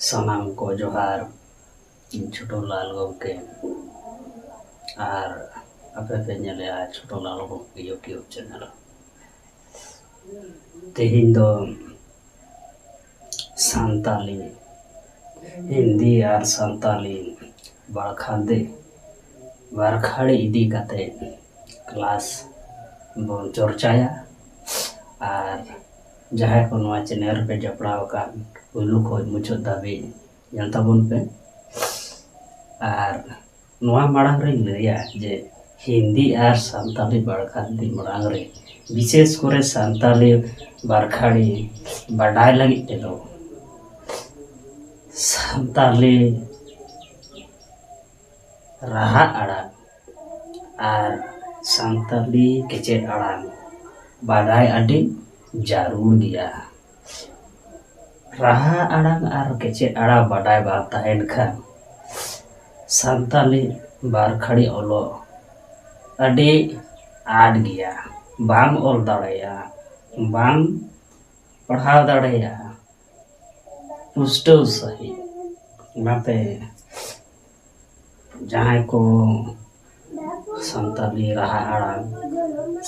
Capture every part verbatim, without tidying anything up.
ᱥᱟᱱᱟᱢ ᱠᱚ ᱡᱚᱦᱟᱨ, ᱤᱧ ᱪᱷᱳᱴᱩ ᱞᱟᱞ ᱜᱚᱢᱠᱮ, ᱟᱨ ᱟᱯᱮ ᱯᱮ ᱧᱮᱞᱮᱜᱼᱟ ᱪᱷᱳᱴᱩ ᱞᱟᱞ ᱜᱚᱢᱠᱮ YouTube channel᱾ ᱛᱮᱦᱮᱧ ᱫᱚ ᱥᱟᱱᱛᱟᱞᱤ, ᱦᱤᱱᱫᱤ ᱟᱨ ᱥᱟᱱᱛᱟᱞᱤ ᱵᱟᱲᱠᱷᱟᱱᱫᱤ, ᱵᱟᱨᱠᱷᱟᱲᱤ ᱤᱫᱤ ᱠᱟᱛᱮ class ᱵᱚᱱ ᱪᱚᱨᱪᱟᱭᱟ᱾ ᱟᱨ ᱡᱟᱦᱟᱸᱭ ᱠᱚ ᱱᱚᱣᱟ channel ᱨᱮᱯᱮ ᱡᱚᱯᱲᱟᱣ ᱟᱠᱟᱱ, ᱯᱩᱭᱞᱩ ᱠᱷᱚᱱ ᱢᱩᱪᱟᱹᱫ ᱫᱷᱟᱹᱵᱤᱡ ᱧᱮᱞ ᱛᱟᱵᱚᱱ ᱯᱮ᱾ ᱟᱨ ᱱᱚᱣᱟ ᱢᱟᱲᱟᱝ ᱨᱮᱧ ᱞᱟᱹᱭᱟ ᱡᱮ ᱦᱤᱱᱫᱤ ᱟᱨ ᱥᱟᱱᱛᱟᱞᱤ ᱵᱟᱲᱠᱷᱟᱱᱫᱤ ᱢᱟᱲᱟᱝ ᱨᱮ, ᱵᱤᱥᱮᱥ ᱠᱚᱨᱮ ᱥᱟᱱᱛᱟᱞᱤ ᱵᱟᱨᱠᱷᱟᱲᱤ ᱵᱟᱰᱟᱭ ᱞᱟᱹᱜᱤᱫ ᱛᱮᱫᱚ, ᱥᱟᱱᱛᱟᱞᱤ ᱨᱟᱦᱟ ᱟᱲᱟᱝ ᱟᱨ ᱥᱟᱱᱛᱟᱞᱤ ᱠᱮᱪᱮᱫ ᱟᱲᱟᱝ ᱵᱟᱰᱟᱭ ᱟᱹᱰᱤ ᱡᱟᱹᱨᱩᱲ ᱜᱮᱭᱟ᱾ ᱨᱟᱦᱟ ᱟᱲᱟᱝ ᱟᱨ ᱠᱮᱪᱮᱫ ᱟᱲᱟᱝ ᱵᱟᱰᱟᱭ ᱵᱟᱝ ᱛᱟᱦᱮᱱ ᱠᱷᱟᱱ, ᱥᱟᱱᱛᱟᱞᱤ ᱵᱟᱨᱠᱷᱟᱲᱤ ᱚᱞᱚᱜ ᱟᱹᱰᱤ ᱟᱸᱴ ᱜᱮᱭᱟ᱾ ᱵᱟᱢ ᱚᱞ ᱫᱟᱲᱮᱭᱟᱜᱼᱟ, ᱵᱟᱢ ᱯᱟᱲᱦᱟᱣ ᱫᱟᱲᱮᱭᱟᱜᱼᱟ ᱯᱩᱥᱴᱟᱹᱣ ᱥᱟᱺᱦᱤᱡ᱾ ᱚᱱᱟᱛᱮ ᱡᱟᱦᱟᱸᱭ ᱠᱚ ᱥᱟᱱᱛᱟᱞᱤ ᱨᱟᱦᱟ ᱟᱲᱟᱝ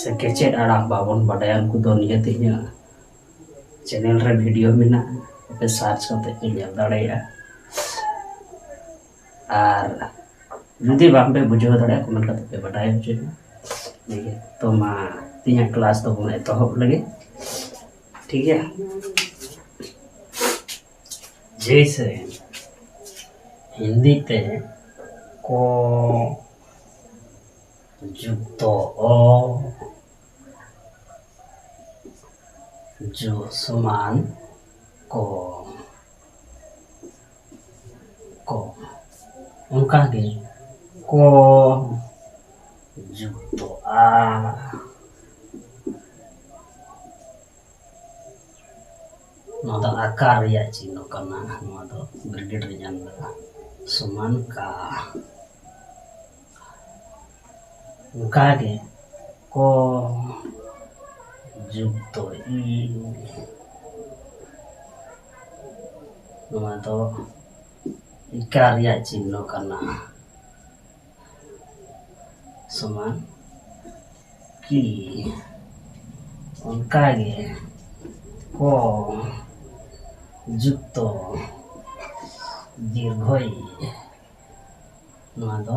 ᱥᱮ ᱠᱮᱪᱮᱫ ᱟᱲᱟᱝ ᱵᱟᱵᱚᱱ ᱵᱟᱰᱟᱭᱟ, ᱩᱱᱠᱩ ᱫᱚ ᱱᱤᱦᱟᱹᱛ ᱤᱧᱟᱹᱜ channel ᱨᱮ video ᱢᱮᱱᱟᱜᱼᱟ, ᱟᱯᱮ search ᱠᱟᱛᱮ ᱯᱮ ᱧᱮᱞ ᱫᱟᱲᱮᱭᱟᱜᱼᱟ᱾ ᱟᱨ ᱡᱩᱫᱤ ᱵᱟᱝ ᱯᱮ ᱵᱩᱡᱷᱟᱹᱣ ᱫᱟᱲᱮᱭᱟᱜᱼᱟ, comment ᱠᱟᱛᱮ ᱯᱮ ᱵᱟᱰᱟᱭ ᱦᱚᱪᱚᱧᱟ᱾ ᱴᱷᱤᱠ ᱜᱮᱭᱟ, ᱛᱚ ᱢᱟ ᱛᱮᱦᱮᱧᱟᱜ class ᱫᱚᱵᱚᱱ ᱮᱛᱚᱦᱚᱵ ᱞᱮᱜᱮ᱾ ᱴᱷᱤᱠ ᱜᱮᱭᱟ, ᱡᱮᱭᱥᱮ ᱦᱤᱱᱫᱤ ᱛᱮ ᱠᱚ ᱡᱩᱠᱛᱚ ᱚ ᱡᱩ ᱥᱚᱢᱟᱱ ᱠᱚ, ᱠᱚ, ᱚᱱᱠᱟᱜᱮ ᱠᱚ ᱡᱩᱠᱛᱚ ᱟ, ᱱᱚᱣᱟ ᱫᱚ ᱟᱠᱟᱨ ᱨᱮᱭᱟᱜ ᱪᱤᱱᱦᱚ ᱠᱟᱱᱟ, ᱱᱚᱣᱟ ᱫᱚ bracket ᱨᱮᱧ ᱮᱢ ᱞᱮᱫᱟ, ᱥᱚᱢᱟᱱ ᱠᱟ᱾ ᱚᱱᱠᱟᱜᱮ ᱠᱚ ᱡᱩᱠᱛᱚ ᱤ, ᱱᱚᱣᱟ ᱫᱚ ᱤᱠᱟᱨ ᱨᱮᱭᱟᱜ ᱪᱤᱱᱦᱚ ᱠᱟᱱᱟ᱾ ᱥᱚᱢᱟᱱ ᱠᱤ᱾ ᱚᱱᱠᱟᱜᱮ ᱠᱚ ᱡᱩᱠᱛᱚ ᱫᱤᱨᱜᱷᱚ ᱤ, ᱱᱚᱣᱟ ᱫᱚ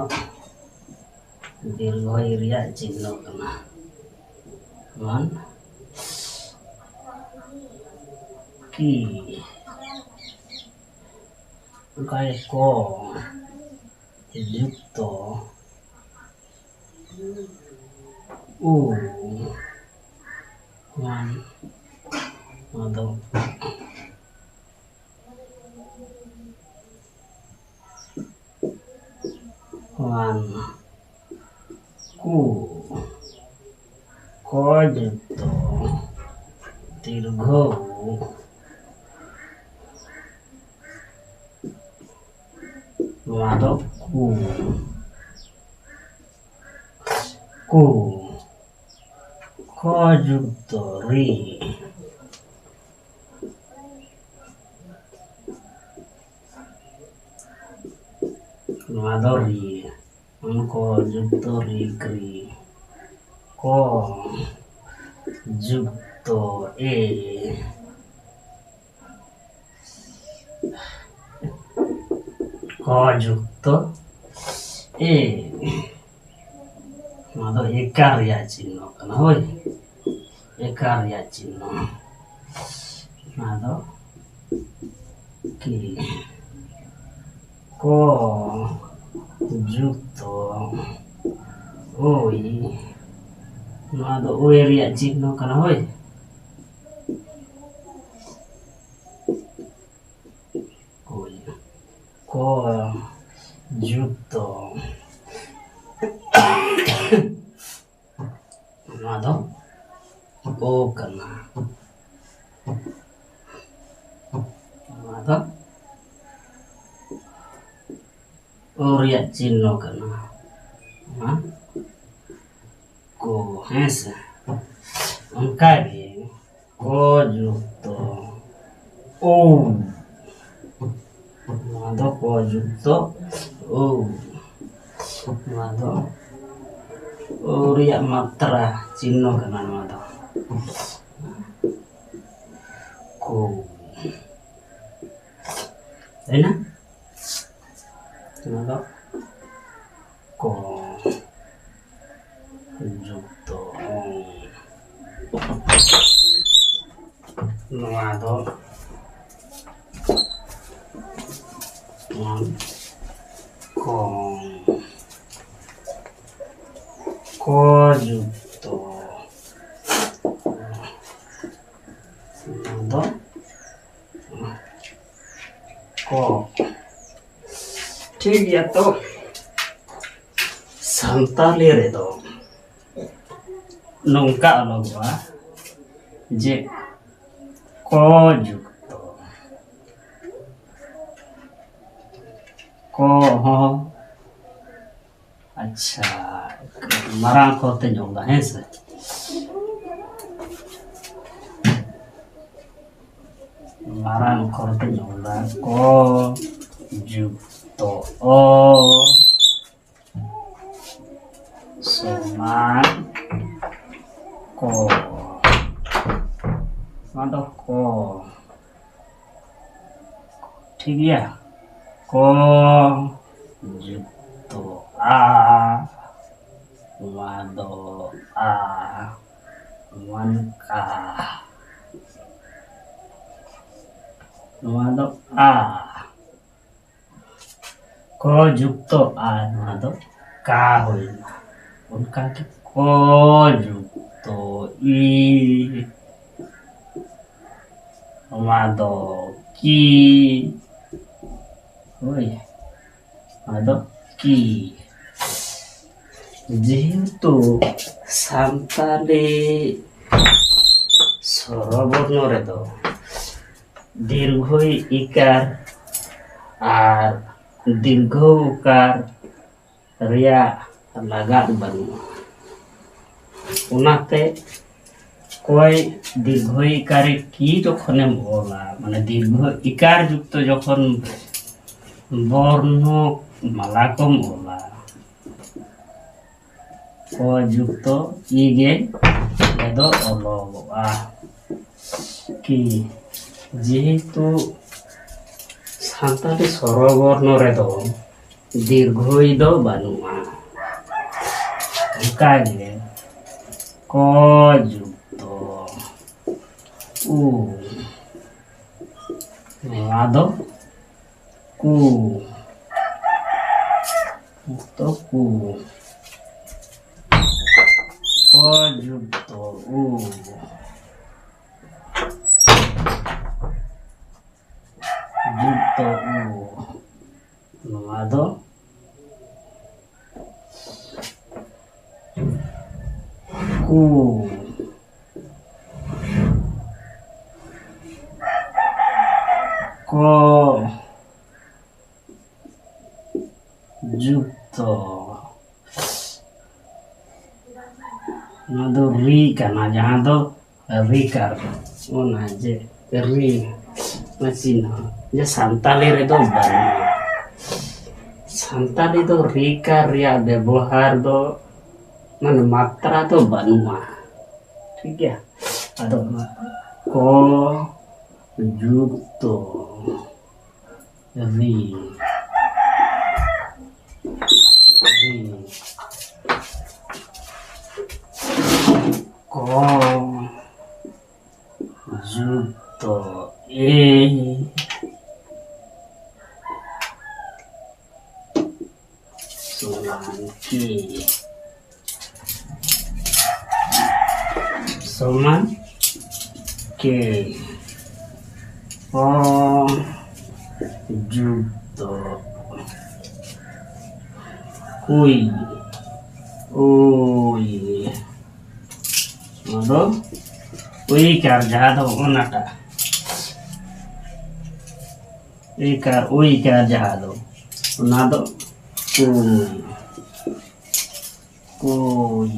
ᱫᱤᱨᱜᱷᱚ ᱤ ᱨᱮᱭᱟᱜ ᱪᱤᱱᱦᱚ ᱠᱟᱱᱟ᱾ ᱥᱚᱢᱟᱱ ᱠᱤ᱾ ᱚᱱᱠᱟᱜᱮ ᱠᱚ ᱡᱩᱠᱛᱚ ᱩ, ᱱᱚᱣᱟ ᱫᱚ ᱱᱚᱣᱟ ᱠᱩ, ᱠᱚ ᱡᱩᱠᱛᱚ ᱫᱤᱨᱜᱷᱚ ᱩ, ᱱᱚᱣᱟ ᱫᱚ ᱠᱩ, ᱠᱩ, ᱠᱚ ᱡᱩᱠᱛᱚ ᱨᱤ, ᱱᱚᱣᱟ ᱫᱚ ᱨᱤ, ᱠᱚ ᱡᱩᱠᱛᱚ ᱨᱤ ᱠᱨᱤ, ᱠᱚ ᱡᱩᱠᱛᱚ ᱮ, ᱠᱚ ᱡᱩᱠᱛᱚ ᱮ, ᱱᱚᱣᱟ ᱫᱚ ᱮᱠᱟᱨ ᱨᱮᱭᱟᱜ ᱪᱤᱱᱦᱚ ᱠᱟᱱᱟ, ᱦᱳᱭ, ᱮᱠᱟᱨ ᱨᱮᱭᱟᱜ ᱪᱤᱱᱦᱚ᱾ ᱱᱚᱣᱟ ᱫᱚ ᱠᱤ, ᱠᱚ ᱡᱩᱠᱛᱚ ᱳᱭ, ᱱᱚᱣᱟ ᱫᱚ ᱳᱭ ᱨᱮᱭᱟᱜ ᱪᱤᱱᱦᱚ ᱠᱟᱱᱟ, ᱦᱳᱭ᱾ ᱠᱚ ᱡᱩᱠᱛᱚ, ᱱᱚᱣᱟ ᱫᱚ ᱳ ᱠᱟᱱᱟ᱾ ᱱᱚᱣᱟ ᱫᱚ ᱳ ᱨᱮᱭᱟᱜ ᱪᱤᱱᱦᱚ ᱠᱟᱱᱟ᱾ ᱱᱚᱣᱟ ᱠᱚ, ᱦᱮᱸ ᱥᱮ? ᱚᱱᱠᱟᱜᱮ ᱠᱚ ᱡᱩᱠᱛᱚ ᱳ, ᱱᱚᱣᱟ ᱫᱚ ᱠᱚ ᱡᱩᱠᱛᱚ ᱳ᱾ ᱱᱚᱣᱟ ᱫᱚ ᱳ ᱨᱮᱭᱟᱜ ᱢᱟᱛᱨᱟ ᱪᱤᱱᱦᱚ ᱠᱟᱱᱟ ᱱᱚᱣᱟ ᱫᱚ᱾ ᱠᱚ᱾ ᱦᱩᱭᱱᱟ? ᱱᱚᱣᱟ ᱫᱚ ᱠᱚ ᱡᱩᱠᱛᱚ ᱚᱝ᱾ ᱱᱚᱣᱟ ᱫᱚ ᱠᱚᱝ᱾ ᱠᱚ ᱡᱩᱠᱛᱚ᱾ ᱱᱚᱣᱟ ᱫᱚ ᱠᱚ᱾ ᱴᱷᱤᱠ ᱜᱮᱭᱟ, ᱛᱚ ᱥᱟᱱᱛᱟᱞᱤ ᱨᱮᱫᱚ ᱱᱚᱝᱠᱟ ᱚᱞᱚᱜᱚᱜᱼᱟ ᱡᱮ ᱠᱚ ᱡᱩᱠᱛᱚ᱾ ᱠᱚ ᱦᱚᱸ, ᱟᱪᱪᱷᱟ, ᱢᱟᱨᱟᱝ ᱚᱠᱠᱷᱚᱨ ᱛᱮᱧ ᱚᱞ ᱫᱟ, ᱦᱮᱸ ᱥᱮ? ᱢᱟᱨᱟᱝ ᱚᱠᱠᱷᱚᱨ ᱛᱮᱧ ᱚᱞ ᱫᱟ, ᱠᱚ ᱡᱩᱠᱛᱚ ᱚ ᱥᱚᱢᱟᱱ ᱠᱚ᱾ ᱱᱚᱣᱟ ᱫᱚ ᱠᱚ᱾ ᱴᱷᱤᱠ ᱜᱮᱭᱟ? ᱠᱚ ᱡᱩᱠᱛᱚ ᱟ, ᱱᱚᱣᱟ ᱫᱚ ᱟ, ᱱᱚᱣᱟ ᱫᱚ ᱠᱟ, ᱱᱚᱣᱟ ᱫᱚ ᱟ᱾ ᱠᱚ ᱡᱩᱠᱛᱚ ᱟ, ᱱᱚᱣᱟ ᱫᱚ ᱠᱟ ᱦᱩᱭᱱᱟ᱾ ᱚᱱᱠᱟᱜᱮ ᱠᱚ ᱡᱩᱠᱛᱚ ᱤ, ᱱᱚᱣᱟ ᱫᱚ ᱠᱤ᱾ ᱦᱳᱭ, ᱱᱚᱣᱟ ᱫᱚ ᱠᱤ᱾ ᱡᱮᱦᱮᱛᱩ ᱥᱟᱱᱛᱟᱞᱤ ᱥᱚᱨᱚᱵᱚᱨᱱᱚ ᱨᱮᱫᱚ ᱫᱤᱨᱜᱷᱚᱭ ᱤᱠᱟᱨ ᱟᱨ ᱫᱤᱨᱜᱷᱚ ᱩᱠᱟᱨ ᱨᱮᱭᱟᱜ ᱞᱟᱜᱟᱫ ᱵᱟᱹᱱᱩᱜᱼᱟ᱾ ᱚᱱᱟᱛᱮ ᱠᱚᱭ ᱫᱤᱨᱜᱷᱚᱭ ᱤᱠᱟᱨᱮ ᱠᱤ ᱡᱚᱠᱷᱚᱱᱮᱢ ᱚᱞᱟ, ᱢᱟᱱᱮ ᱫᱤᱨᱜᱷᱚ ᱤᱠᱟᱨ ᱡᱩᱠᱛᱚ ᱡᱚᱠᱷᱚᱱ ᱵᱚᱨᱱᱚ ᱢᱟᱞᱟ ᱠᱚᱢ ᱚᱞᱟ᱾ ᱠᱚ ᱡᱩᱠᱛᱚ ᱤ ᱜᱮ ᱚᱸᱰᱮ ᱫᱚ ᱚᱞᱚᱜᱚᱜᱼᱟ᱾ ᱠᱤ ᱡᱮᱦᱮᱛᱩ ᱥᱟᱱᱛᱟᱲᱤ ᱥᱚᱨᱚᱵᱚᱨᱱᱚ ᱨᱮᱫᱚ ᱫᱤᱨᱜᱷᱚᱭ ᱫᱚ ᱵᱟᱹᱱᱩᱜᱼᱟ, ᱚᱱᱠᱟᱜᱮ ᱠᱚ ᱡᱩᱠᱛᱚ ᱩ, ᱱᱚᱣᱟ ᱫᱚ ᱠᱩ, ᱡᱩᱠᱛᱚ ᱠᱩ, ᱠᱚ ᱡᱩᱠᱛᱚ ᱩ, ᱡᱩᱠᱛᱚ ᱩ, ᱱᱚᱣᱟ ᱫᱚ ᱠᱩ, ᱠᱚ ᱡᱩᱠᱛᱚ, ᱱᱚᱣᱟ ᱫᱚ ᱨᱤ ᱠᱟᱱᱟ, ᱡᱟᱦᱟᱸ ᱫᱚ ᱨᱤᱠᱟᱨ, ᱚᱱᱟ ᱡᱮ ᱨᱤ, ᱚᱱᱟ ᱪᱤᱱᱦᱟᱹ ᱡᱮ ᱥᱟᱱᱛᱟᱲᱤ ᱨᱮᱫᱚ ᱵᱟᱹᱱᱩᱜᱼᱟ᱾ ᱥᱟᱱᱛᱟᱲᱤ ᱫᱚ ᱨᱤᱠᱟᱨ ᱨᱮᱭᱟᱜ ᱵᱮᱵᱚᱦᱟᱨ ᱫᱚ ᱢᱟᱱᱮ ᱢᱟᱛᱨᱟ ᱫᱚ ᱵᱟᱹᱱᱩᱜᱼᱟ᱾ ᱴᱷᱤᱠ ᱜᱮᱭᱟ, ᱟᱫᱚ ᱚᱱᱟ ᱠᱚ ᱡᱩᱠᱛᱚ ᱨᱤ, ᱨᱤ, ᱠᱚ ᱡᱩᱠᱛᱚ ᱮ ᱥᱚᱢᱟᱱ ᱠᱮ, ᱥᱚᱢᱟᱱ ᱠᱮ, ᱚ ᱡᱩᱠᱛᱚ ᱩᱭ, ᱩᱭ, ᱱᱚᱣᱟ ᱫᱚ ᱩᱭᱠᱟᱨ, ᱡᱟᱦᱟᱸ ᱫᱚ ᱚᱱᱟᱴᱟᱜ ᱩᱭᱠᱟᱨ, ᱩᱭᱠᱟᱨ ᱡᱟᱦᱟᱸ ᱫᱚ, ᱚᱱᱟ ᱫᱚ ᱩᱭ, ᱩᱭ᱾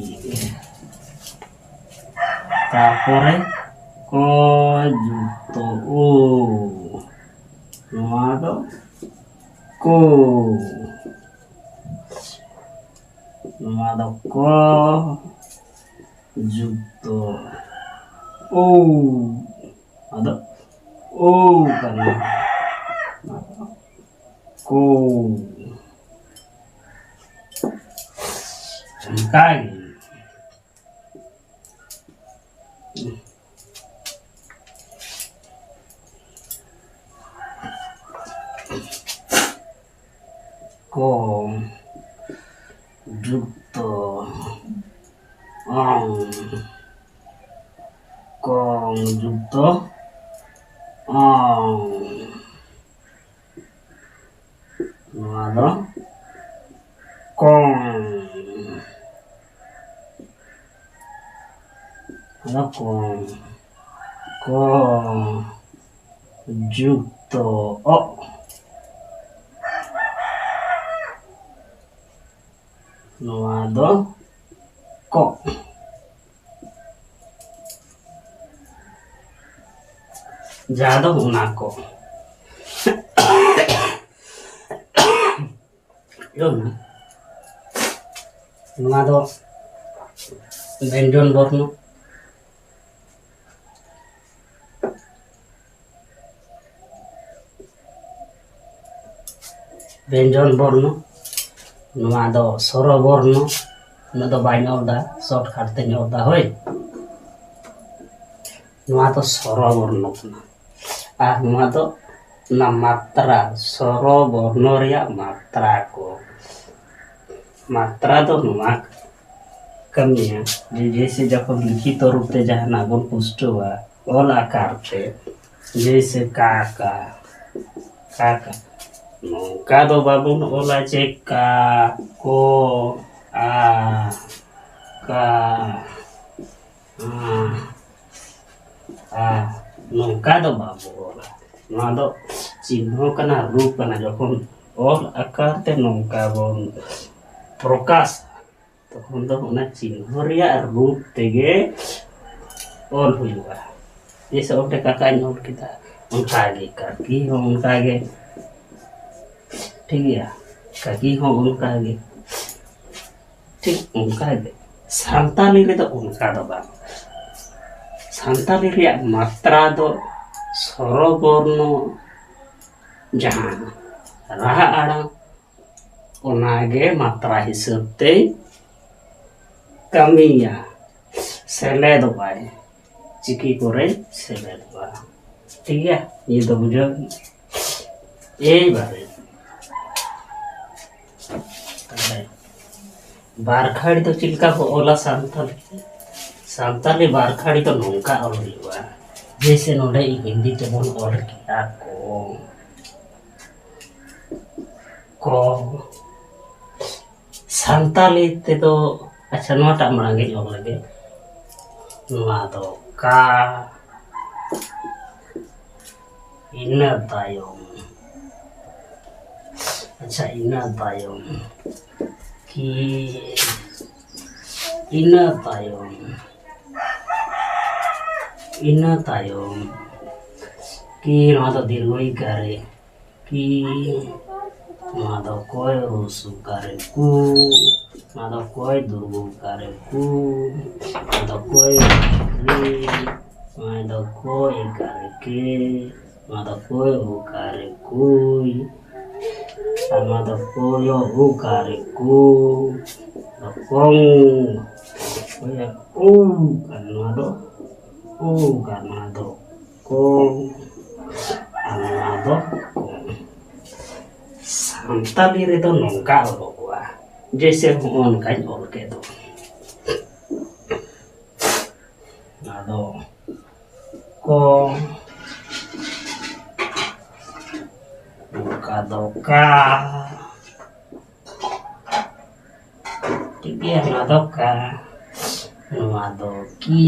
ᱛᱟᱨᱯᱚᱨᱮ ᱠᱚ ᱡᱩᱠᱛᱚ ᱩ, ᱱᱚᱣᱟ ᱫᱚ ᱠᱚ᱾ ᱱᱚᱣᱟ ᱫᱚ ᱠᱚ ᱡᱩᱠᱛᱚ ᱳ᱾ ᱟᱫᱚ ᱳ ᱠᱟᱱᱟ᱾ ᱠᱚ᱾ ᱚᱱᱠᱟ ᱜᱮ᱾ ᱠᱚ ᱡᱩᱠᱛᱚ ᱚᱝ᱾ ᱠᱚᱝ ᱡᱩᱠᱛᱚ ᱚᱝ᱾ ᱱᱚᱣᱟ ᱫᱚ ᱠᱚᱝ᱾ ᱱᱚᱣᱟ ᱫᱚ ᱠᱚᱝ᱾ ᱠᱚᱝ ᱡᱩᱠᱛᱚ ᱚᱜ᱾ ᱱᱚᱣᱟ ᱫᱚ ᱠᱚᱜ᱾ ᱡᱟᱦᱟᱸ ᱫᱚ ᱚᱱᱟ ᱠᱚ᱾ ᱱᱚᱣᱟ ᱫᱚ ᱵᱮᱧᱡᱚᱱ ᱵᱚᱨᱱᱚ᱾ ᱵᱮᱧᱡᱚᱱ ᱵᱚᱨᱱᱚ, ᱱᱚᱣᱟ ᱫᱚ ᱥᱚᱨᱚ ᱵᱚᱨᱱᱚ᱾ ᱩᱱᱟᱹᱜ ᱫᱚ ᱵᱟᱹᱧ ᱚᱞ ᱮᱫᱟ, ᱥᱚᱨᱴᱠᱟᱴ ᱛᱮᱧ ᱚᱞ ᱮᱫᱟ, ᱦᱳᱭ᱾ ᱱᱚᱣᱟ ᱫᱚ ᱥᱚᱨᱚ ᱵᱚᱨᱱᱚ ᱠᱟᱱᱟ᱾ ᱟᱨ ᱱᱚᱣᱟ ᱫᱚ ᱚᱱᱟ ᱢᱟᱛᱨᱟ, ᱥᱚᱨᱚ ᱵᱚᱨᱱᱚ ᱨᱮᱭᱟᱜ ᱢᱟᱛᱨᱟ ᱠᱚ᱾ ᱢᱟᱛᱨᱟ ᱫᱚ ᱱᱚᱣᱟ ᱠᱟᱹᱢᱤᱭᱟ ᱡᱮ ᱡᱮᱭᱥᱮ ᱡᱚᱠᱷᱚᱱ ᱞᱤᱠᱷᱤᱛᱚ ᱨᱩᱯ ᱛᱮ ᱡᱟᱦᱟᱱᱟᱜ ᱵᱚᱱ ᱯᱩᱥᱴᱟᱹᱣᱟ ᱚᱞ ᱟᱠᱟᱨ ᱛᱮ, ᱡᱮᱭᱥᱮ ᱠᱟ ᱠᱟ, ᱠᱟ ᱠᱟ, ᱱᱚᱝᱠᱟ ᱫᱚ ᱵᱟᱵᱚᱱ ᱚᱞᱟ ᱡᱮ ᱠᱟ ᱠᱚ ᱟ ᱠᱟ ᱟ ᱟ, ᱱᱚᱝᱠᱟ ᱫᱚ ᱵᱟᱵᱚ ᱚᱞᱟ᱾ ᱱᱚᱣᱟ ᱫᱚ ᱪᱤᱱᱦᱟᱹ ᱠᱟᱱᱟ, ᱨᱩᱯ ᱠᱟᱱᱟ᱾ ᱡᱚᱠᱷᱚᱱ ᱚᱞ ᱟᱠᱟᱨ ᱛᱮ ᱱᱚᱝᱠᱟ ᱵᱚᱱ ᱯᱨᱚᱠᱟᱥ, ᱛᱚᱠᱷᱚᱱ ᱫᱚ ᱚᱱᱟ ᱪᱤᱱᱦᱟᱹ ᱨᱮᱭᱟᱜ ᱨᱩᱯ ᱛᱮᱜᱮ ᱚᱞ ᱦᱩᱭᱩᱜᱼᱟ᱾ ᱡᱮᱭᱥᱮ ᱚᱸᱰᱮ ᱠᱟᱠᱟᱧ ᱚᱞ ᱠᱮᱫᱟ, ᱚᱱᱠᱟᱜᱮ ᱠᱟᱹᱠᱤ ᱦᱚᱸ ᱚᱱᱠᱟᱜᱮ᱾ ᱴᱷᱤᱠ ᱜᱮᱭᱟ, ᱠᱟᱹᱠᱤ ᱦᱚᱸ ᱚᱱᱠᱟ ᱜᱮ᱾ ᱴᱷᱤᱠ ᱚᱱᱠᱟ ᱜᱮ ᱥᱟᱱᱛᱟᱞᱤ ᱨᱮᱫᱚ ᱚᱱᱠᱟ ᱫᱚ ᱵᱟᱝ᱾ ᱥᱟᱱᱛᱟᱞᱤ ᱨᱮᱭᱟᱜ ᱢᱟᱛᱨᱟ ᱫᱚ ᱥᱚᱨᱚᱵᱚᱨᱱᱚ, ᱡᱟᱦᱟᱸ ᱨᱟᱦᱟ ᱟᱲᱟᱝ, ᱚᱱᱟᱜᱮ ᱢᱟᱛᱨᱟ ᱦᱤᱥᱟᱹᱵ ᱛᱮᱭ ᱠᱟᱹᱢᱤᱭᱟ, ᱥᱮᱞᱮᱫᱚᱜᱼᱟᱭ, ᱪᱤᱠᱤ ᱠᱚᱨᱮ ᱥᱮᱞᱮᱫᱚᱜᱼᱟ᱾ ᱴᱷᱤᱠ ᱜᱮᱭᱟ, ᱱᱤᱭᱟᱹ ᱫᱚ ᱵᱩᱡᱷᱟᱹᱣ᱾ ᱮᱭᱵᱟᱨᱮ ᱛᱟᱦᱞᱮ ᱵᱟᱨᱠᱷᱟᱲᱤ ᱫᱚ ᱪᱮᱫ ᱞᱮᱠᱟ ᱠᱚ ᱚᱞᱟ ᱥᱟᱱᱛᱟᱲᱤ? ᱥᱟᱱᱛᱟᱲᱤ ᱵᱟᱨᱠᱷᱟᱲᱤ ᱫᱚ ᱱᱚᱝᱠᱟ ᱚᱞ ᱦᱩᱭᱩᱜᱼᱟ, ᱡᱮᱭᱥᱮ ᱱᱚᱰᱮ ᱦᱤᱱᱫᱤ ᱛᱮᱵᱚᱱ ᱚᱞ ᱠᱮᱫᱟ ᱠᱚ, ᱠᱚ᱾ ᱥᱟᱱᱛᱟᱲᱤ ᱛᱮᱫᱚ, ᱟᱪᱪᱷᱟ, ᱱᱚᱣᱟᱴᱟᱜ ᱢᱟᱲᱟᱝ ᱜᱤᱧ ᱚᱞ ᱞᱮᱜᱮ᱾ ᱱᱚᱣᱟ ᱫᱚ ᱠᱟ, ᱤᱱᱟᱹ ᱛᱟᱭᱚᱢ, ᱟᱪᱪᱷᱟ, ᱤᱱᱟᱹ ᱛᱟᱭᱚᱢ ᱠᱤ, ᱤᱱᱟᱹ ᱛᱟᱭᱚᱢ, ᱤᱱᱟᱹ ᱛᱟᱭᱚᱢ ᱠᱤ, ᱱᱚᱣᱟ ᱫᱚ ᱫᱤᱨᱜᱷᱚ ᱤ ᱠᱟᱨᱮ ᱠᱤ, ᱱᱚᱣᱟ ᱫᱚ ᱠᱚᱭ ᱨᱩᱥᱩ ᱠᱟᱨᱮ ᱠᱩ, ᱱᱚᱣᱟ ᱫᱚ ᱠᱚᱭ ᱫᱩᱨᱜᱩ ᱠᱟᱨᱮ ᱠᱩ, ᱱᱚᱣᱟ ᱫᱚ ᱠᱚᱭ ᱨᱤ, ᱱᱚᱣᱟ ᱫᱚ ᱠᱚᱭ ᱠᱟᱨᱮ ᱠᱮ, ᱱᱚᱣᱟ ᱫᱚ ᱠᱚᱭ ᱦᱩ ᱠᱟᱨᱮ ᱠᱩᱭ, ᱟᱨ ᱱᱚᱣᱟ ᱫᱚ ᱠᱚᱭᱚ ᱦᱩ ᱠᱟᱨᱮ ᱠᱩ, ᱱᱚᱣᱟ ᱫᱚ ᱠᱚᱝ, ᱠᱚᱭᱚ ᱩ, ᱟᱨ ᱱᱚᱣᱟ ᱫᱚ ᱩ, ᱟᱨ ᱱᱚᱣᱟ ᱫᱚ ᱠᱚᱝ, ᱟᱨ ᱱᱚᱣᱟ ᱫᱚ ᱠᱚᱝ᱾ ᱥᱟᱱᱛᱟᱞᱤ ᱨᱮᱫᱚ ᱱᱚᱝᱠᱟ ᱚᱞᱚᱜᱚᱜᱼᱟ, ᱡᱮᱭᱥᱮ ᱦᱚᱸᱜᱼᱚ ᱱᱚᱝᱠᱟᱧ ᱚᱞ ᱠᱮᱫ ᱫᱚ᱾ ᱟᱫᱚ ᱠᱚ, ᱱᱚᱝᱠᱟ ᱫᱚ ᱠᱟ, ᱴᱷᱤᱠ ᱜᱮᱭᱟ, ᱱᱚᱣᱟ ᱫᱚ ᱠᱟ, ᱱᱚᱣᱟ ᱫᱚ ᱠᱤ,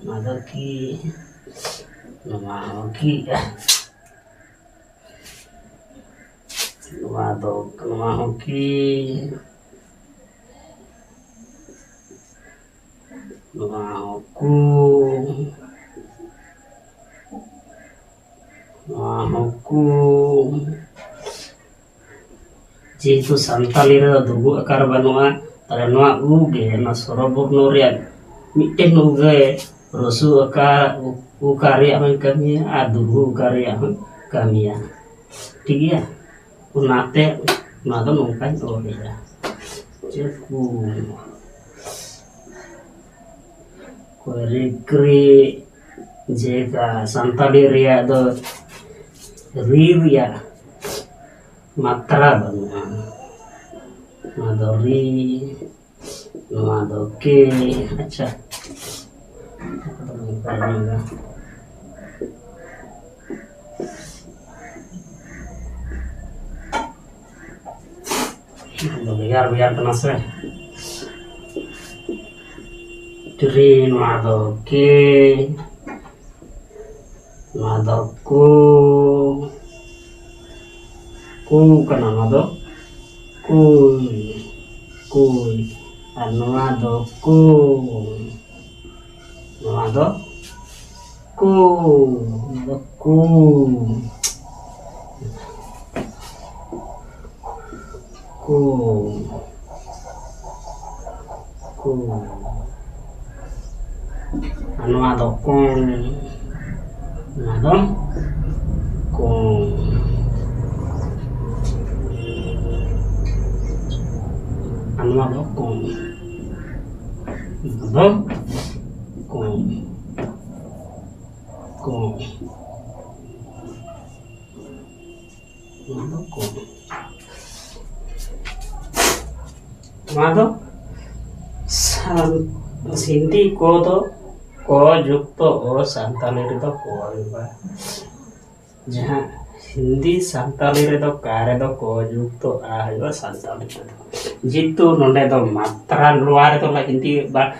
ᱱᱚᱣᱟ ᱫᱚ ᱠᱤ, ᱱᱚᱣᱟ ᱦᱚᱸ ᱠᱤ, ᱱᱚᱣᱟ ᱫᱚ, ᱱᱚᱣᱟ ᱦᱚᱸ ᱠᱤ, ᱱᱚᱣᱟ ᱦᱚᱸ ᱠᱩ, ᱱᱚᱣᱟ ᱦᱚᱸ ᱠᱩ᱾ ᱡᱮᱦᱮᱛᱩ ᱥᱟᱱᱛᱟᱞᱤ ᱨᱮᱫᱚ ᱫᱩᱜᱩ ᱟᱠᱟᱨ ᱵᱟᱹᱱᱩᱜᱼᱟ, ᱛᱟᱦᱞᱮ ᱱᱚᱣᱟ ᱩ ᱜᱮ ᱚᱱᱟ ᱥᱚᱨᱚᱵᱚᱨᱱᱚ ᱨᱮᱭᱟᱜ ᱢᱤᱫᱴᱮᱱ ᱩ ᱜᱮ ᱨᱚᱥᱩ ᱟᱠᱟᱨ, ᱩ-, ᱩᱠᱟᱨ ᱨᱮᱭᱟᱜ ᱦᱚᱸᱭ ᱠᱟᱹᱢᱤᱭᱟ ᱟᱨ ᱫᱩᱜᱩ ᱟᱠᱟᱨ ᱨᱮᱭᱟᱜ ᱦᱚᱸᱭ ᱠᱟᱹᱢᱤᱭᱟ᱾ ᱴᱷᱤᱠ ᱜᱮᱭᱟ? ᱚᱱᱟᱛᱮ ᱱᱚᱣᱟ ᱫᱚ ᱱᱚᱝᱠᱟᱧ ᱚᱞᱮᱫᱼᱟ᱾ ᱪᱮᱫ ᱠᱚ? ᱠᱚᱭᱨᱤᱠᱨᱤ, ᱡᱮᱞᱮᱠᱟ ᱥᱟᱱᱛᱟᱞᱤ ᱨᱮᱭᱟᱜ ᱫᱚ ᱨᱤ ᱨᱮᱭᱟᱜ ᱢᱟᱛᱨᱟ ᱵᱟᱹᱱᱩᱜᱼᱟ᱾ ᱱᱚᱣᱟ ᱫᱚ ᱨᱤ, ᱱᱚᱣᱟ ᱫᱚ ᱠᱮ᱾ ᱟᱪᱪᱷᱟ, ᱟᱫᱚ ᱵᱷᱮᱜᱟᱨ ᱵᱷᱮᱜᱟᱨ ᱠᱟᱱᱟ ᱥᱮ᱾ ᱴᱨᱤ, ᱱᱚᱣᱟ ᱫᱚ ᱠᱮ, ᱱᱚᱣᱟ ᱫᱚ ᱠᱩ, ᱠᱩ ᱠᱟᱱᱟ, ᱱᱚᱣᱟ ᱫᱚ ᱠᱩᱭ, ᱠᱩᱭ, ᱟᱨ ᱱᱚᱣᱟ ᱫᱚ ᱠᱩ᱾ ᱱᱚᱣᱟ ᱫᱚ ᱠᱩ᱾ ᱱᱚᱣᱟ ᱫᱚ ᱠᱩ᱾ ᱠᱩ᱾ ᱠᱩ᱾ ᱟᱨ ᱱᱚᱣᱟ ᱫᱚ ᱠᱚᱝ᱾ ᱱᱚᱣᱟ ᱫᱚ ᱠᱚᱝ᱾ ᱟᱨ ᱱᱚᱣᱟ ᱫᱚ ᱠᱚᱝ᱾ ᱱᱚᱣᱟ ᱫᱚ ᱠᱚᱝ᱾ ᱠᱚᱝ᱾ ᱱᱚᱣᱟ ᱫᱚ ᱠᱚᱝ᱾ ᱱᱚᱣᱟ ᱫᱚ ᱥᱟᱱ-, ᱦᱤᱱᱫᱤ ᱠᱚ ᱫᱚ ᱠᱚ ᱡᱩᱠᱛᱚ ᱚ, ᱥᱟᱱᱛᱟᱞᱤ ᱨᱮᱫᱚ ᱠᱚ ᱦᱩᱭᱩᱜᱼᱟ᱾ ᱡᱟᱦᱟᱸ ᱦᱤᱱᱫᱤ ᱥᱟᱱᱛᱟᱞᱤ ᱨᱮᱫᱚ ᱠᱟ ᱨᱮᱫᱚ ᱠᱚ ᱡᱩᱠᱛᱚ ᱟ ᱦᱩᱭᱩᱜᱼᱟ, ᱥᱟᱱᱛᱟᱞᱤ ᱨᱮᱫᱚ᱾ ᱡᱮᱦᱮᱛᱩ ᱱᱚᱰᱮ ᱫᱚ ᱢᱟᱛᱨᱟ ᱱᱚᱣᱟ ᱨᱮᱫᱚ ᱞᱟ-, ᱦᱤᱱᱫᱤ ᱵᱟ-,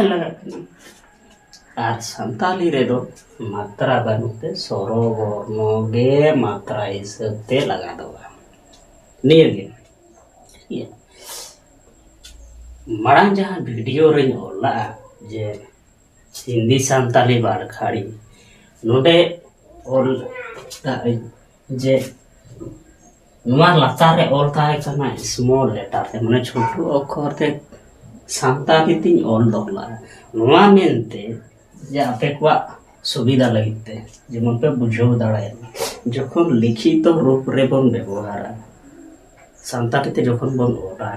ᱞᱟᱜᱟᱜ ᱠᱟᱱᱟ᱾ ᱟᱨ ᱥᱟᱱᱛᱟᱞᱤ ᱨᱮᱫᱚ ᱢᱟᱛᱨᱟ ᱵᱟᱹᱱᱩᱜ ᱛᱮ ᱥᱚᱨᱚ ᱵᱚᱨᱱᱚ ᱜᱮ ᱢᱟᱛᱨᱟ ᱦᱤᱥᱟᱹᱵ ᱛᱮ ᱞᱟᱜᱟᱫᱚᱜᱼᱟ᱾ ᱱᱤᱭᱟᱹ ᱜᱮ᱾ ᱴᱷᱤᱠ ᱜᱮᱭᱟ? ᱢᱟᱲᱟᱝ ᱡᱟᱦᱟᱸ ᱵᱷᱤᱰᱤᱭᱳ ᱨᱮᱧ ᱚᱞ ᱞᱟᱜᱼᱟ ᱡᱮ ᱦᱤᱱᱫᱤ ᱥᱟᱱᱛᱟᱞᱤ ᱵᱟᱲᱠᱷᱟᱲᱤ, ᱱᱚᱰᱮ ᱚᱞ ᱠᱟᱜ ᱟᱹᱧ ᱡᱮ ᱱᱚᱣᱟ ᱞᱟᱛᱟᱨ ᱨᱮ ᱚᱞ ᱛᱟᱦᱮᱸ ᱠᱟᱱᱟ small letter ᱛᱮ, ᱢᱟᱱᱮ ᱪᱷᱳᱴᱳ ᱚᱠᱠᱷᱚᱨ ᱛᱮ ᱥᱟᱱᱛᱟᱲᱤ ᱛᱤᱧ ᱚᱞ ᱫᱚᱦᱚ ᱞᱟᱜᱼᱟ᱾ ᱱᱚᱣᱟ ᱢᱮᱱᱛᱮ ᱡᱮ ᱟᱯᱮ ᱠᱚᱣᱟᱜ ᱥᱩᱵᱤᱫᱷᱟ ᱞᱟᱹᱜᱤᱫ ᱛᱮ, ᱡᱮᱢᱚᱱ ᱯᱮ ᱵᱩᱡᱷᱟᱹᱣ ᱫᱟᱲᱮᱭᱟᱜ ᱢᱟ, ᱡᱚᱠᱷᱚᱱ ᱞᱤᱠᱷᱤᱛᱚ ᱨᱩᱯ ᱨᱮᱵᱚᱱ ᱵᱮᱵᱚᱦᱟᱨᱟ, ᱥᱟᱱᱛᱟᱲᱤ ᱛᱮ ᱡᱚᱠᱷᱚᱱ ᱵᱚᱱ ᱚᱞᱟ,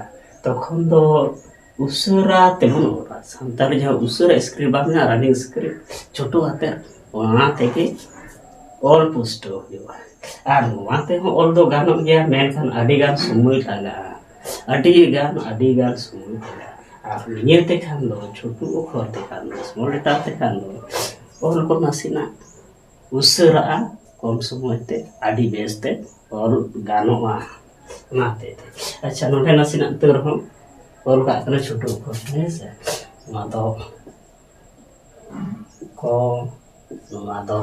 ᱛᱚᱠᱷᱚᱱ ᱫᱚ ᱩᱥᱟᱹᱨᱟ ᱛᱮᱵᱚᱱ ᱚᱞᱟ᱾ ᱥᱟᱱᱛᱟᱲᱤ ᱡᱟᱦᱟᱸ ᱩᱥᱟᱹᱨᱟ script ᱵᱟᱝ ᱢᱮᱱᱟᱜᱼᱟ, running script, ᱪᱷᱳᱴᱳ ᱦᱟᱛᱮᱨ, ᱚᱱᱟ ᱛᱮᱜᱮ ᱚᱞ ᱯᱩᱥᱴᱟᱹᱣ ᱦᱩᱭᱩᱜᱼᱟ᱾ ᱟᱨ ᱱᱚᱣᱟ ᱛᱮᱦᱚᱸ ᱚᱞ ᱫᱚ ᱜᱟᱱᱚᱜ ᱜᱮᱭᱟ, ᱢᱮᱱᱠᱷᱟᱱ ᱟᱹᱰᱤᱜᱟᱱ ᱥᱚᱢᱚᱭ ᱞᱟᱜᱟᱜᱼᱟ, ᱟᱹᱰᱤᱜᱟᱱ, ᱟᱹᱰᱤᱜᱟᱱ ᱥᱚᱢᱚᱭ ᱞᱟᱜᱟᱜᱼᱟ᱾ ᱟᱨ ᱱᱤᱭᱟᱹ ᱛᱮᱠᱷᱟᱱ ᱫᱚ, ᱪᱷᱳᱴᱳ ᱚᱠᱠᱷᱚᱨ ᱛᱮᱠᱷᱟᱱ ᱫᱚ, small letter ᱛᱮᱠᱷᱟᱱ ᱫᱚ ᱚᱞ ᱠᱚ ᱱᱟᱥᱮᱱᱟᱜ ᱩᱥᱟᱹᱨᱟᱜᱼᱟ, ᱠᱚᱢ ᱥᱚᱢᱚᱭ ᱛᱮ ᱟᱹᱰᱤ ᱵᱮᱥ ᱛᱮ ᱚᱞ ᱜᱟᱱᱚᱜᱼᱟ᱾ ᱚᱱᱟ ᱦᱚᱛᱮᱡ ᱛᱮ, ᱟᱪᱪᱷᱟ, ᱱᱚᱰᱮ ᱱᱟᱥᱮᱱᱟᱜ ᱛᱟᱹᱣ ᱨᱮᱦᱚᱸ ᱚᱞ ᱠᱟᱜ ᱠᱟᱱᱟ ᱪᱷᱳᱴᱳ ᱚᱠᱠᱷᱚᱨ ᱛᱮ, ᱦᱮᱸ ᱥᱮ? ᱱᱚᱣᱟ ᱫᱚ ᱠᱚ, ᱱᱚᱣᱟ ᱫᱚ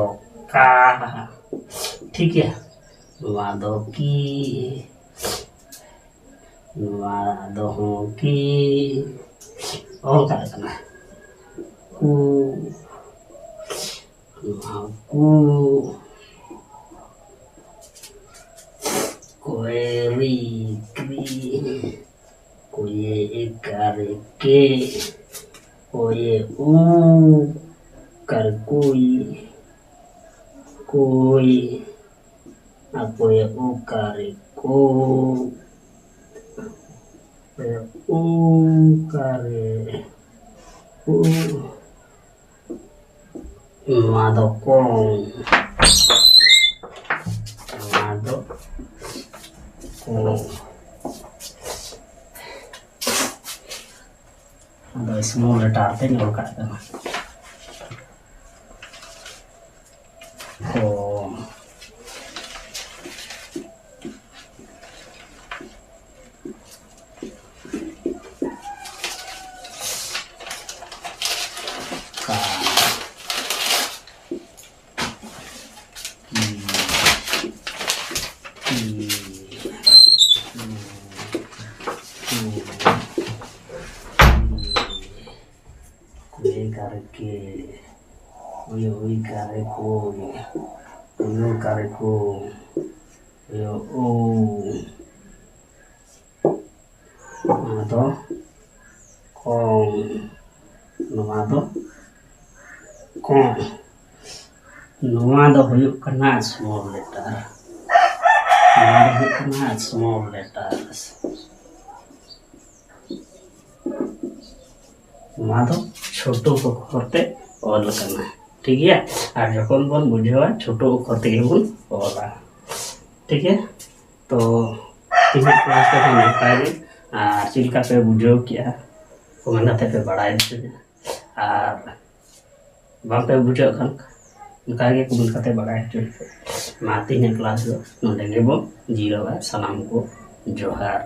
ᱠᱟ, ᱴᱷᱤᱠ ᱜᱮᱭᱟ? ᱱᱚᱣᱟ ᱫᱚ ᱠᱤ, ᱱᱚᱣᱟ ᱫᱚ ᱦᱚᱸ ᱠᱤ, ᱚᱞ ᱠᱟᱜ ᱠᱟᱱᱟ ᱠᱩ, ᱱᱚᱣᱟ ᱠᱩ, ᱠᱚᱭᱮ ᱨᱤ ᱠᱨᱤ, ᱠᱚᱭᱮ ᱮᱠᱟᱨᱮ ᱠᱮ, ᱠᱚᱭᱮ ᱩ ᱠᱟᱨᱮ ᱠᱩᱭ, ᱠᱩᱭ, ᱟᱨ ᱠᱚᱭᱮ ᱩ ᱠᱟᱨᱮ ᱠᱩ, ᱠᱚᱭᱮ ᱩ ᱠᱟᱨᱮ ᱩ᱾ ᱱᱚᱣᱟ ᱫᱚ ᱠᱚᱝ᱾ ᱱᱚᱣᱟ ᱫᱚ ᱠᱚᱝ᱾ ᱟᱫᱚ small letter ᱛᱮᱧ ᱚᱞ ᱠᱟᱜ ᱠᱟᱱᱟ᱾ ᱠᱚᱝ᱾ ᱠᱟ᱾ ᱠᱤ, ᱠᱤ, ᱠᱩ, ᱠᱩ, ᱠᱩ, ᱠᱩ, ᱠᱩ, ᱠᱩ, ᱠᱩ, ᱳᱭ ᱳᱭ ᱠᱟᱨᱮ ᱠᱳᱭ, ᱳᱭ ᱳᱭ ᱠᱟᱨᱮ ᱠᱳᱭ, ᱳᱭ ᱳ᱾ ᱱᱚᱣᱟ ᱫᱚ ᱠᱚᱝ, ᱱᱚᱣᱟ ᱫᱚ ᱠᱚᱝ᱾ ᱱᱚᱣᱟ ᱫᱚ ᱦᱩᱭᱩᱜ ᱠᱟᱱᱟ small letter᱾ ᱱᱚᱣᱟ ᱫᱚ ᱦᱩᱭᱩᱜ ᱠᱟᱱᱟ small letters᱾ ᱱᱚᱣᱟ ᱫᱚ ᱪᱷᱳᱴᱳ ᱚᱠᱠᱷᱚᱨ ᱛᱮ ᱚᱞ ᱟᱠᱟᱱᱟ, ᱴᱷᱤᱠ ᱜᱮᱭᱟ᱾ ᱟᱨ ᱡᱚᱠᱷᱚᱱ ᱵᱚᱱ ᱵᱩᱡᱷᱟᱹᱣᱟ, ᱪᱷᱳᱴᱳ ᱚᱠᱠᱷᱚᱨ ᱛᱮᱜᱮ ᱵᱚᱱ ᱚᱞᱟ, ᱴᱷᱤᱠ ᱜᱮᱭᱟ᱾ ᱛᱚ ᱛᱮᱦᱮᱧᱟᱜ ᱠᱞᱟᱥ ᱫᱚ ᱱᱚᱝᱠᱟ ᱜᱮ᱾ ᱟᱨ ᱪᱮᱫ ᱞᱮᱠᱟ ᱯᱮ ᱵᱩᱡᱷᱟᱹᱣ ᱠᱮᱜᱼᱟ, ᱠᱚᱢᱮᱱᱴ ᱠᱟᱛᱮ ᱯᱮ ᱵᱟᱲᱟᱭ ᱦᱚᱪᱚᱧᱟ᱾ ᱟᱨ ᱵᱟᱝ ᱯᱮ ᱵᱩᱡᱷᱟᱹᱣ ᱠᱷᱟᱱ ᱚᱱᱠᱟ ᱜᱮ ᱠᱚᱢᱮᱱᱴ ᱠᱟᱛᱮ ᱵᱟᱲᱟᱭ ᱦᱚᱪᱚᱧ ᱯᱮ᱾ ᱢᱟ ᱛᱮᱦᱮᱧᱟᱜ ᱠᱞᱟᱥ ᱫᱚ ᱱᱚᱰᱮ ᱜᱮᱵᱚᱱ ᱡᱤᱨᱟᱹᱜᱼᱟ᱾ ᱥᱟᱱᱟᱢ ᱠᱚ ᱡᱚᱦᱟᱨ᱾